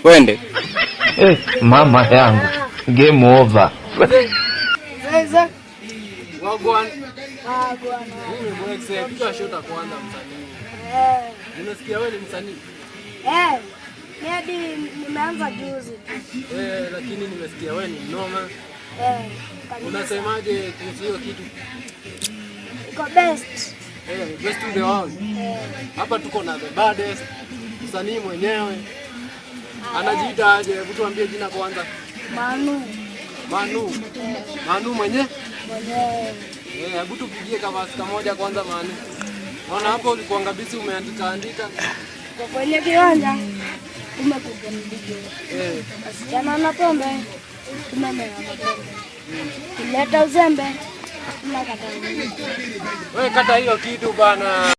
Twende. Eh, mama yangu, game over. Sasa Wagwan. Ah, bwana. Huyu ni piga shota kwanza msanii. Eh. Nimesikia wewe ni msanii. Eh. Mimi hadi nimeanza juzi. Eh, lakini nimesikia wewe ni mnoma. Eh. Kabisa. Unasemaje kuhusu hiyo kitu? Iko best. Eh, best in the world. Eh. Hapa tuko na the baddest msanii mwenyewe. Anajiita aje? Hebu tuambie jina kwanza. Manu. Manu. Manu mwenye? Mwenyewe. Eh, hebu tupigie kaverse kamoja kwanza, Manu. Naona hapo ulikuwa busy umeandika andika. Kwa kwenye kiwanja tumekuja mdigo. Wasichana na pombe tumemea mapembe. Kuleta uzembe tunakata. Wewe kata hiyo kitu bana.